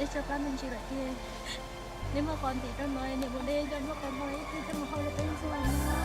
Tsis pab me ntsis lawm tiag. Neb muab qos ntim rau no, niam mus de cov nplooj qos no ib pliag coj mus hau rau peb ntxuag na.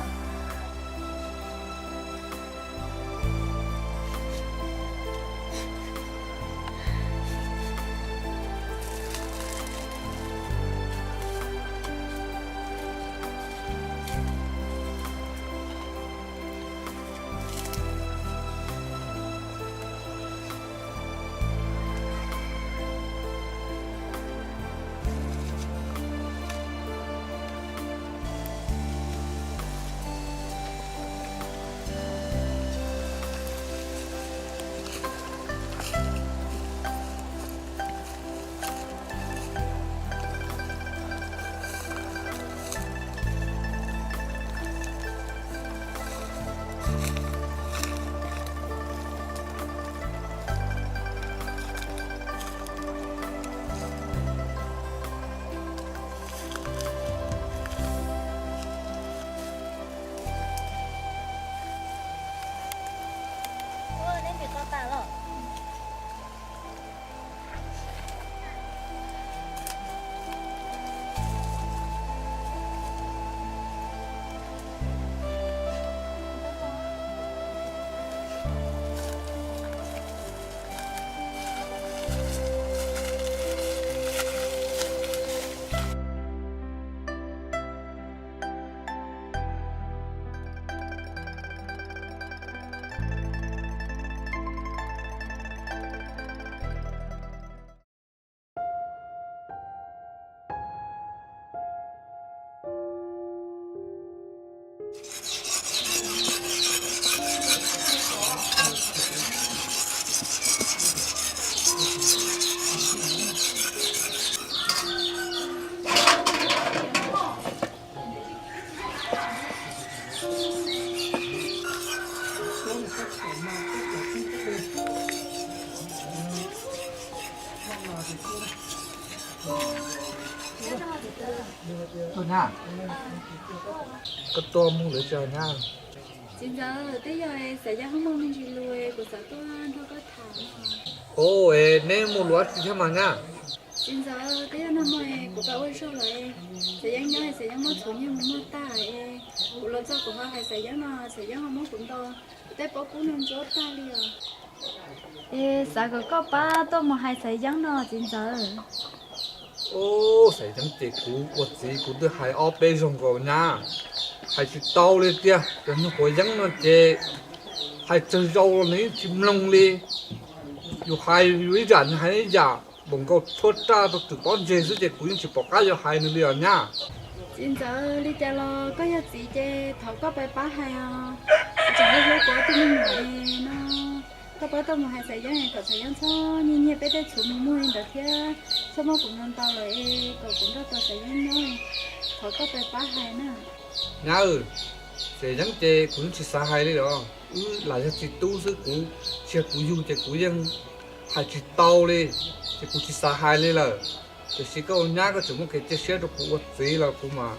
Ua, neb ntim qos tas los? Tus na, koj tuaj muaj lus tsi nyab? Txiv ntxawm, twb yog Xaiv Yeeb muaj me ntsis lus kuv xav tuaj nrog koj tham no. Ov, neb muaj lus dab tsi thiab mas nyab? Txiv ntxawm, twb yog nag hmo kuv pab ua zog lawm, Xaiv Yeeb nyob, Xaiv Yeeb muab txhuv nyiaj mus muag tag es kuv los txog kuv ho hais Xaiv Yeeb no, Xaiv Yeeb ho muab kuv ntaus, kuv tej pob kub no ntsuab tag li os. Es xav kom koj pab tuaj mus hais Xaiv Yeeb no txiv ntxawm. Ov, Xaiv Yeeb ces kuv ua txiv kuv twb hais ob peb zaug nkaus nyab, hais tsis tau li tiag. Cov nyuag quav yeeb no ces hais tsawg zaus los nws yeej tsis mloog li. Yus hais yus ib yam nws hais ib yam, npaum nkaus tshuab raj rau twm pob ntseg xwb ces kuv yeej tsis pom qab yuav hais nws li os nyab. Txiv ntxawm, li cas los koj yog txiv ces thov koj pab pab hais os. Kuv tseem hlub hlub kuv ob tug me nyuam no. Koj pab tuaj mus hais Xaiv Yeeb kom Xaiv Yeeb txhob nyiag nyiag peb tej txhuv mus muag li ntawd thiab, txhob muab kuv ntaus ntaus lawm es kom kuv nrog tau Xaiv Yeeb nyob. Thov koj pab pab hais na. Nyab, Xaiv Yeeb ces kuv yeej tsis xav hais li os. Wb lam yog txiv tub xwb, kuv tsis yog kuv yug ces kuv yeej hais tsis tau li, ces kuv tsis xav hais li lawm. Tiam sis koj ua nyab koj tseem muaj kev cia siab rau kuv ua txiv los kuv mam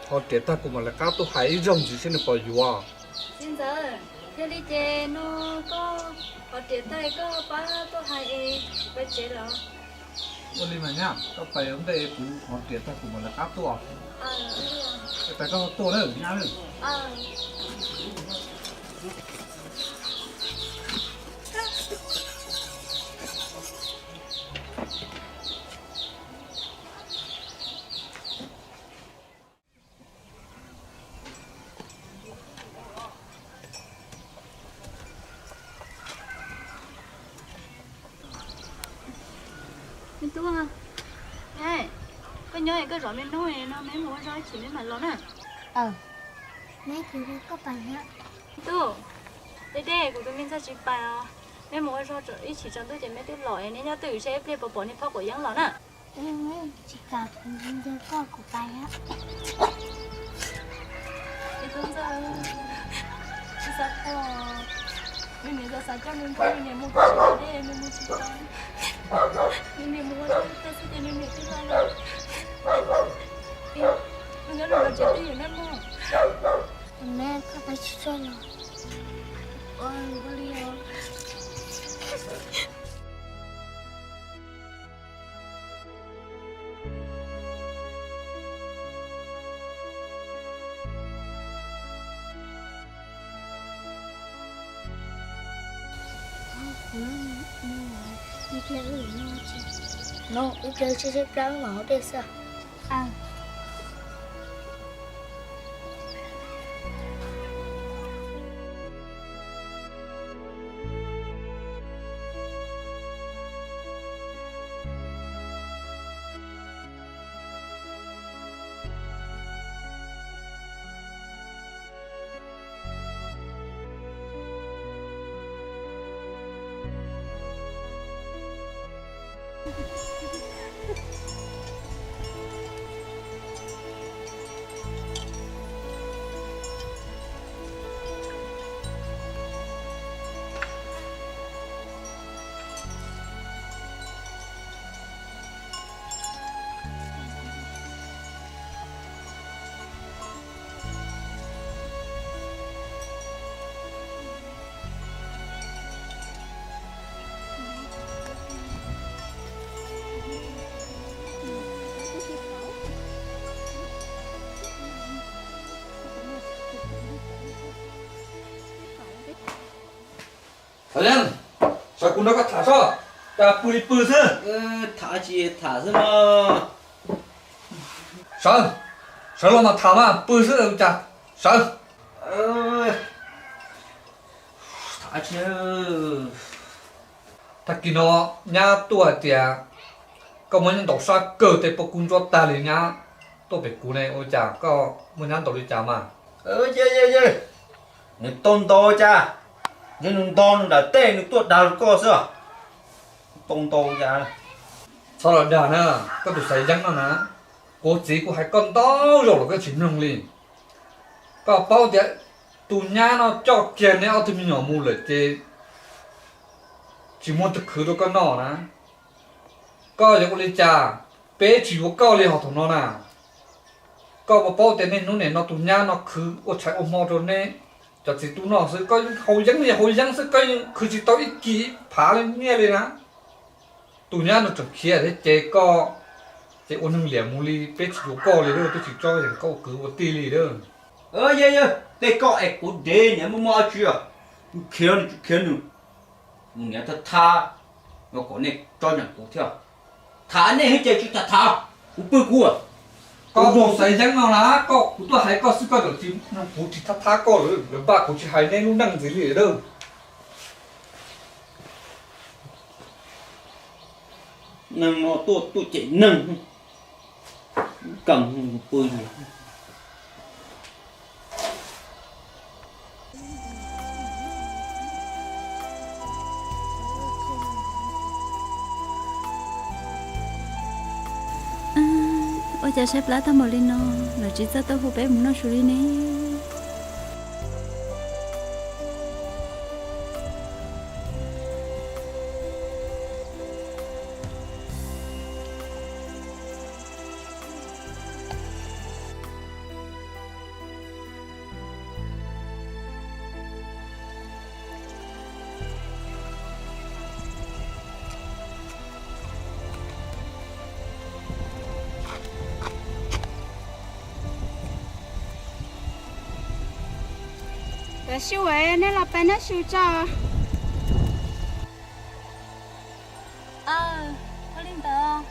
thov riam tag kuv mam lawv qab tuaj hais ib zaug ntxiv seb nws puas yuav. Txiv ntxawm, yog li ces no koj thov riam tag koj pab tuaj hais es peb tsev los. Ua li mas nyab, koj pais ua ntej kuv thov riam tag kuv mam lawv qab tuaj. Pais koj tuaj na nyab. Me tub, koj nyob es koj zov me hnub no, meb mus ua zog ib chim meb mam los na. Tub, deb deb kuv tus me ntxawg tsis pais os, meb mus ua zog ib chim tsaus ntuj ces meb twb los es neb nyob twj ywm seb ib pliag puas pom niag phob quav yeeb los na. Tsis kam kuv ncaw koj kuv pais. Tsis xav pom, nws niam xav xav coj nws mus, nws niam mus tsis tau, nws niam mus ua teb xwb ces nws niam twb los lawm. Nws nyob nws los tsev twj ywm na mog. Meb, koj pais tsis txog los? Ua li os. No, wb cia li tshaib tshaib plab mam ua dej xwb. Thov Yeeb, sawv kuv nrog koj tham sob, cas pw li pw xwb. Tham tsis tham xwb no. Sawv, sawv los mas tham mas pw xwb cas. Sawv. Tag kis no nyab tuaj hais tias koj muaj nyab ntaus sab kawg tej pob kub ntsuab tag li nyab tuaj pem kuv ne, ua cas koj muaj nyab ntaus li cas mas? Nws tau ntaus cas? Yog nws ntog nws nram tej nws tuaj dag rau koj xwb. Tau ntaus cas? Txhob los dag na, koj tus Xaiv Yeeb no na, kuv txiv kuv hais koj ntau zaus los koj tsis mloog li. Koj paub tias tus nyab no coj kiag neb ob tug me nyuam mus lawm ces tsis muaj twg khwv rau koj noj na. Koj yuav ua li cas? Peb tsis yuav koj li hos thaum no na. Koj puas paub tias niaj hnub nim no tus nyab no khwv ua tshais ua hmo rau neb cov txiv tub noj xwb, koj yeej haus yeeb li haus yeeb xwb, koj yeej khwv tsis tau ib kis ib phav li nyiaj li na. Tus nyab no tseem khiav thiab ces koj ces ua neeg liam mus li, peb tsis yuav koj li lawm, peb tsis tso yeem koj ua kwv ua tij li lawm. Tej koj es kuv dev niam muaj muaj dab tsi, kuv khiav nws tsis khiav nws, kuv niam thab thab, kom nej tso nyeem kuv thiab. Tham nej hwj ces tsis tham tham, kuv pw kuv. Koj tus Xaiv Yeeb no na, koj kuv tuaj hais koj xwb koj tseem tsis, kuv tsis thab thab koj lawm, lawv npaj kuv tsis hais nej lub neej ntxiv li lawm. Neeg no tuaj tuaj cem neeg, kam pw. Ua cas saib plab tag npaum li no, lawv tsis txawj tuaj hu peb mus noj su li ne? Cov su, nej los peb noj su tso. Ua li ntawd.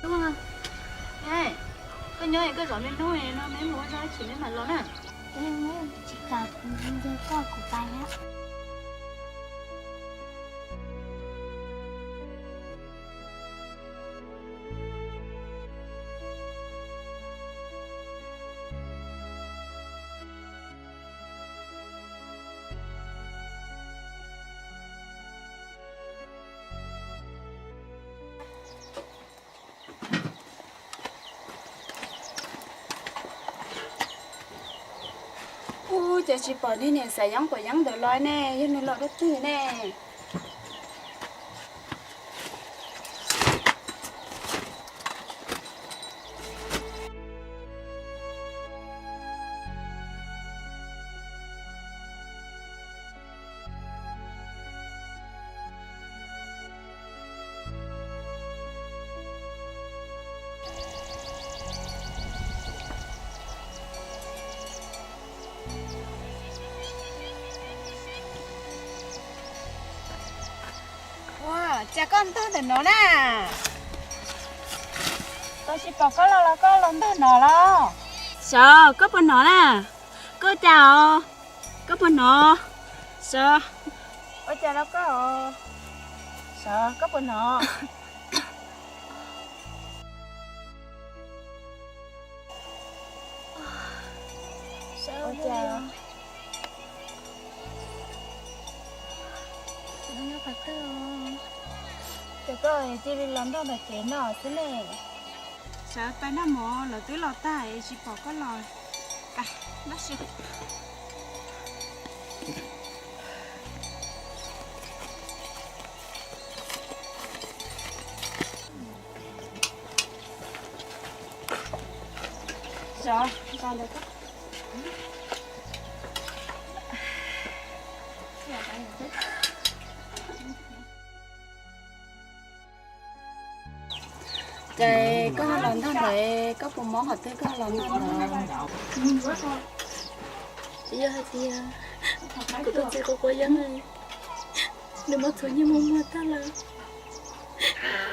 Tub, koj nyob koj zov me hnub no, me mus ua zog ib chim me mam los na. Tsis kam, kuv nco koj, kuv pais na. Ub, cas tsis pom niag niam Xav Yeeb Quav Yeeb ntawd los ne, yog nws los dab twg ne? Ua, cas koj ntog ntawm no na? Tau tsis pom koj los los koj los ntog no los? Sov, koj puas hnov na? Koj cas os? Koj puas hnov? Sov, ua cas los koj os? Sov, koj puas hnov? Ua cas, cas koj cia li los ntog ntawm kev no xwb ne? Sawv pais noj mov, lawv twb los tag es tsis pom koj los. Pais, noj su. Zov, zov ntawm koj. Ces koj ho los ntog ntawd, koj puas mob qhov twg koj ho los ntog ntawd? Yog hais tias kuv tus txiv quav quav yeeb, nws muab txhuv nyiag muag muag tag lawm,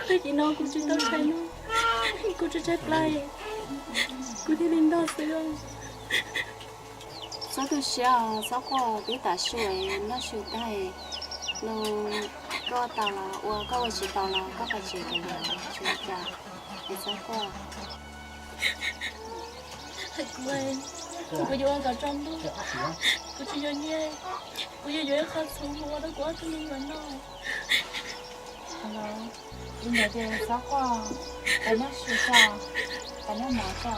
tag kis no kuv tsis tau tshais noj, kuv tsis tshais plab, kuv thiaj li ntog xwb. Txhob tu siab, txhob quaj, twb tav su, noj su tag, no koj tau los ua, koj ua tsis tau los koj pais tsev kiag lawm, tsis ua cas, es txhob quaj. Hais kuv, kuv yuav ua kom tsaus ntuj, kuv tsis yuav nyiaj, kuv yuav yuav ib qho txhuv mus ua rau kuv ob tug me nyuam noj. Li ntawd ces txhob quaj, pais noj su tso, pais noj mov tso.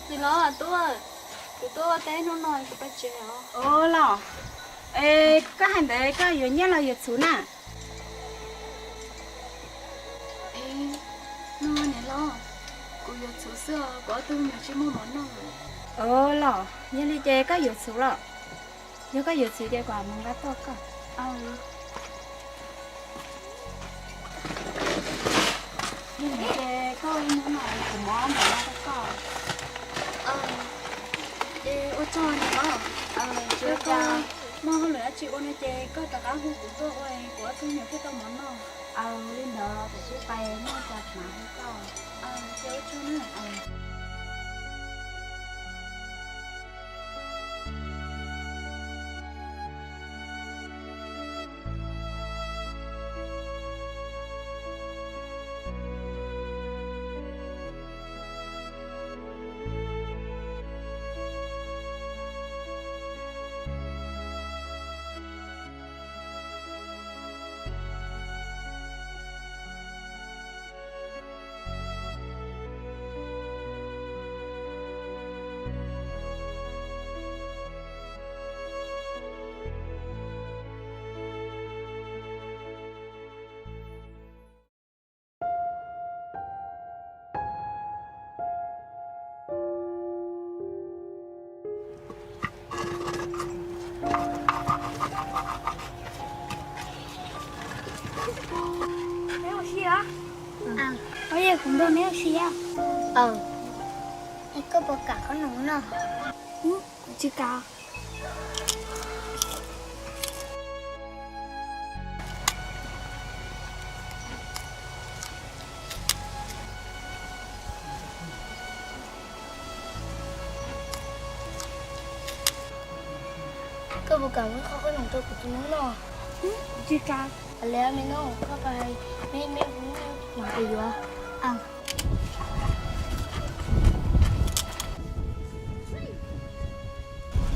Tsis los tub, kuv tuaj ua teb hnub no kuv pais tsev os. Ua los, es koj hais ntawd koj yuav nyiaj los yuav txhuv na? No niam los, kuv yuav txhuv xwb os, kuv ob tug me nyuam tsis muaj mov noj. Ua los, yog li ces koj yuav txhuv los? Yog koj yuav txhuv ces kuv mam mus nqa tuaj koj. Yog li ces koj mus no kuv muab mov nqa rau koj. Ces ua tsaug niam los, tsis ua cas, muaj hauj lwm dab tsi ua no ces koj rov qab hu kuv tuaj ua, kuv ob tug me nyuam thiaj tau mov noj. Aws, li ntawd tam sim pais muaj cas mam hu koj. Ces ua tsaug na. Kuv nrog neb ua si. Aw, koj puas kam qhob noom no? Kuv tsis kam. Koj puas kam muab qhov qhob noom rau kuv tus nus no? Tsis kam. Li me nus, koj pais, me me, mam pais yuav.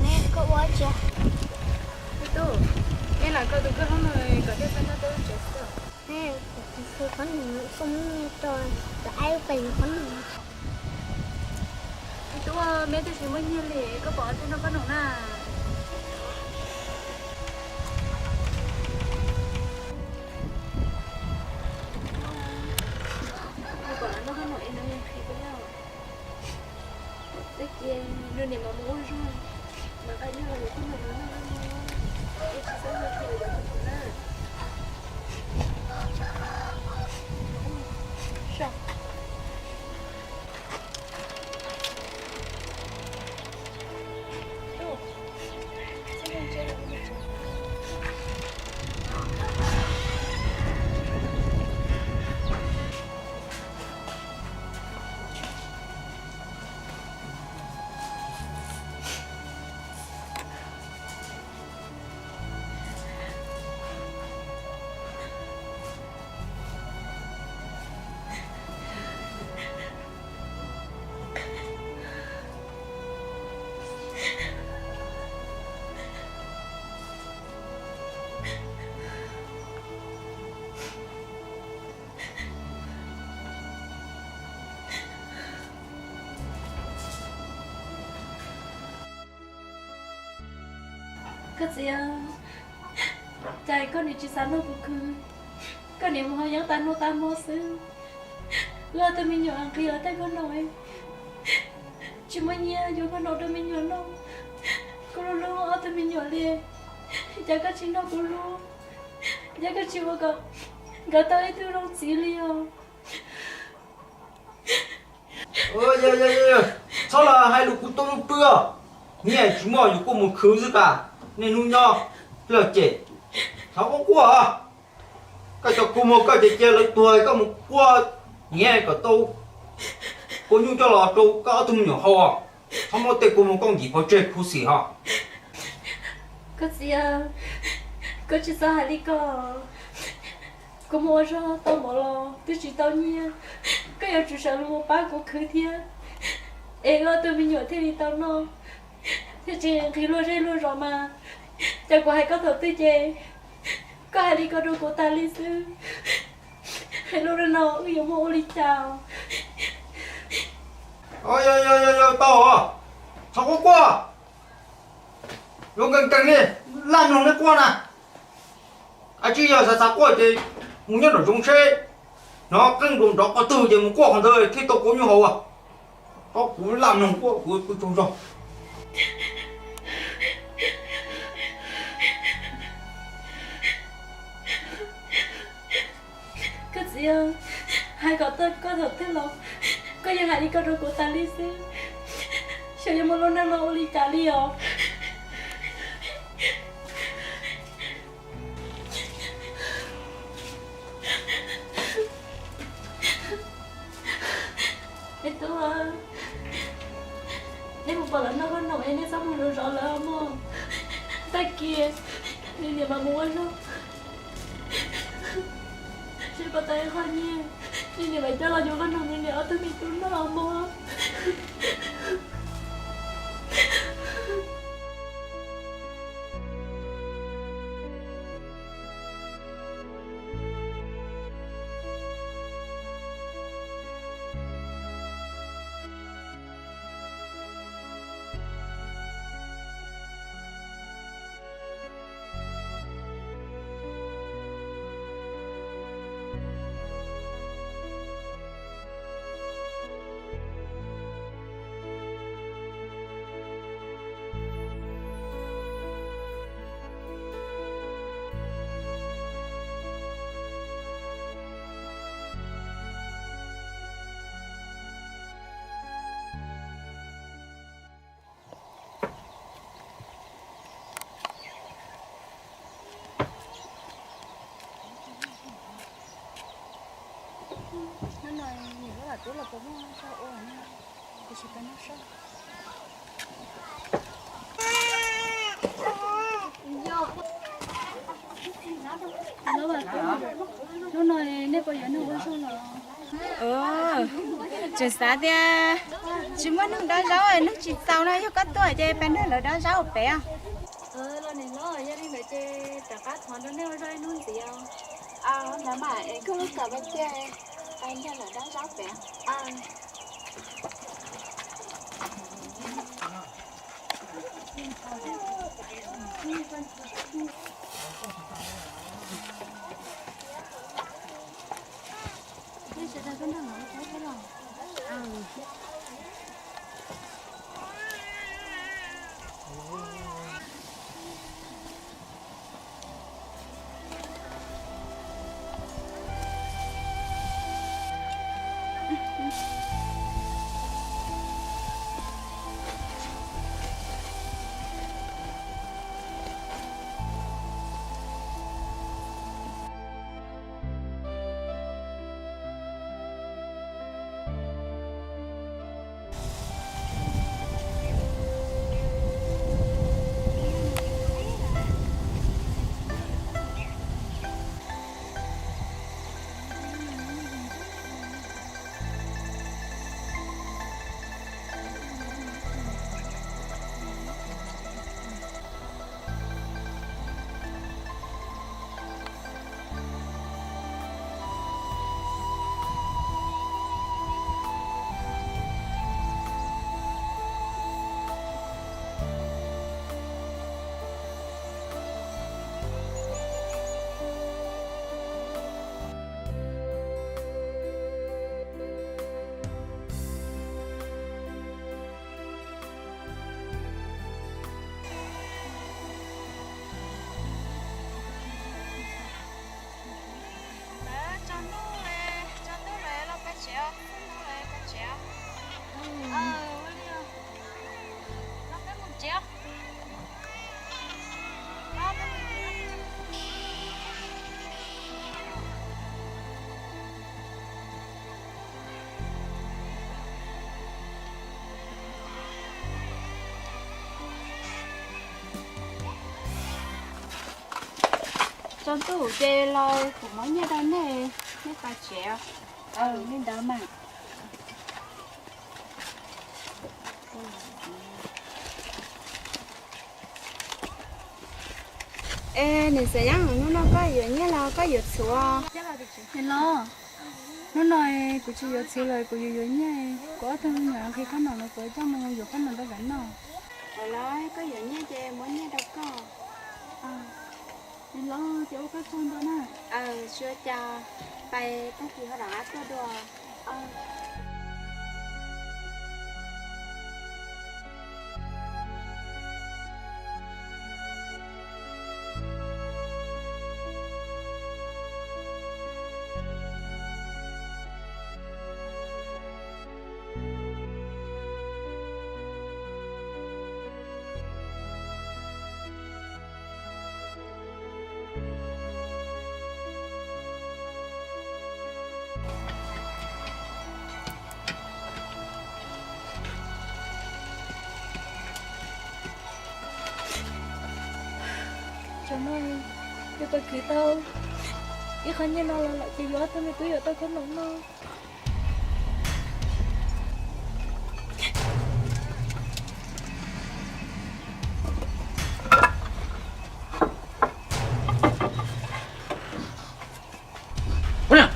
Neb, koj ua tsi? Tub, neb lam koj tus koj hlob no kom thiaj txhob nyob teb lub tsev xwb. Neb, kuv tsis xav qhob noom, koj muab rau cov aib pem yuav qhob noom. Tub, me twb tsis muaj nyiaj li, koj pom thiaj noj qhob noom na. Nws pom lawv noj qhob noom es nws nqhis peb os. Txij kiag nws niam mas mus ua zog, mas nqa nyiaj los yuav qhob noom no, es tsis txhob nyiaj li yuav qhob noom na. Koj txiv, cas koj niam tsis xav nrog kuv khwv, koj niam mus haus yeeb tas hnub tas hmo xwb. Wb ob tug me nyuam nqhis lawv tej qhob noom, tsis muaj nyiaj yuav qhob noom rau me nyuam noj. Kuv hlub hlub ob tug me nyuam li, cas koj tsis nrog kuv hlub, cas koj tsis ua kom nkawd tau ib tug zoo txiv li os. Txhob los hais lus kuv tub lub pw os. Nyiaj tsis muaj yus kuj mus khwv xwb tas, niaj hnub nyob lawm ces txhob quaj quaj. Koj cov kua muag koj ces cia lawv tuag koj mus quaj nyiaj kom tau kua nyuj coj los rau koj ob tug me nyuam haus. Txhob muab tej kua muag koj nkim pov tseg khuv xim ho. Koj txiv, koj tsis txhob hais li ko. Kuv mus ua zog tau mov los twb tsis tau nyiaj, koj yuav tsum sawv los mus pab kuv khwv thiab, es wb ob tug me nyuam thiaj li tau noj, thiaj tsis nqhis luag zej luag zos mas. Cas kuv hais koj thaum twg ces koj hais li ko rau kuv tas li xwb. Hais lus li no wb yuav muaj ua li cas? Yog yog yog, tau, txhob quaj quaj. Zoo nkees nkees li, laj mloog neb quaj na. Ab, tsis yog xav xav quaj ces mus nyob nraum zoov seb, hnov qeej nruas nrov qhov twg ces mus quaj qhov ntawd thiaj tau kua nyuj haus. Txhob kuv laj mloog quaj kuv pw tsaug zog. Koj txiv, hais kom tau koj thaum twg los koj yeej hais li ko rau kuv tas li xwb. Xyov yuav muaj lub neej no ua li cas li os. Me tub, neb mus pom lawv noj qhob noom es neb txhob mus zov zov lawv mog. Tag kis nws niam mam mus ua zog, seb puas tau ib qho nyiaj, nws niam mam coj los yuav qhob noom nws niam ob tug me tub noj mog. Niam loj Vam Tub los puas muaj zog ua ne? Kuv tsis tau noj soj. Hnub no nej puas yuav nug ua zog los? Tseem xav tias tsis muaj neeg dob zaub, neeg tsis txaus no, yog koj tuaj ces peb nrog lawv dob zaub pem os. Los niam hlob, yog li ntawd ces rov qab thov nrog nej ua zog ib hnub ntxiv os. Ntawd mas es koj lub kom peb cia, peb nrog lawv dob zaub pem. Tsaus ntuj, tsaus ntuj lawm, los peb tsev os, tsaus ntuj lawm, peb tsev os. Ua li os, los peb mus tsev os. Tsaus ntuj ces los kuv muab nyiaj rau nej, nej pab tsev os. Li ntawd mas. Es niam Xav Yeeb, hnub no koj yuav nyiaj los koj yuav txhuv? Niam los, hnub no kuv tsis yuav txhuv lawm, kuv yuav yuav nyiaj. Kuv ob tug me nyuam nqhis qhob noom no, kuv coj mus yuav qhob noom rau nkawd noj. Los koj yuav nyiaj ces muab nyiaj rau koj. Niam los, ces ua koj tsaug ntau na. Tsis ua cas, pais tag kis ho rov qab tuaj dua. Tsaus no, yus tau khwv tau ib qho nyiaj no los lawm ces yus ob tug me tub yuav tau khwv noom no.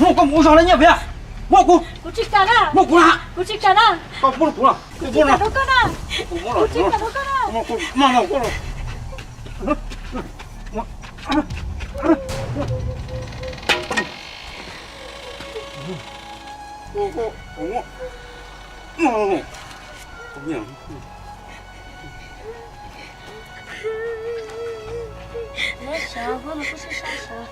Muab koj mus ua zog lawm nyiaj pem, muab kuv. Kuv tsis kam na. Muab kuv na. Kuv tsis kam na. Koj muab rau kuv los. Kuv tsis kam rau koj na. Kuv muab los. Kuv tsis kam rau koj na. Muab, muab, muab, muab. Muab sov, koj no kuj sab sab sov.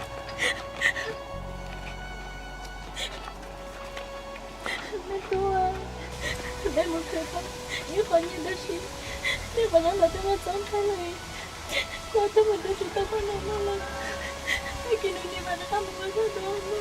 Me tub, peb mus khwv tau ib qho nyiaj tab sis nej pom no los twb muaj txob nthaij lawm, koj twb mus twb tsis tau koj noj noj lawm, tag kis nws nim mam rov qab mus ua zog dua no.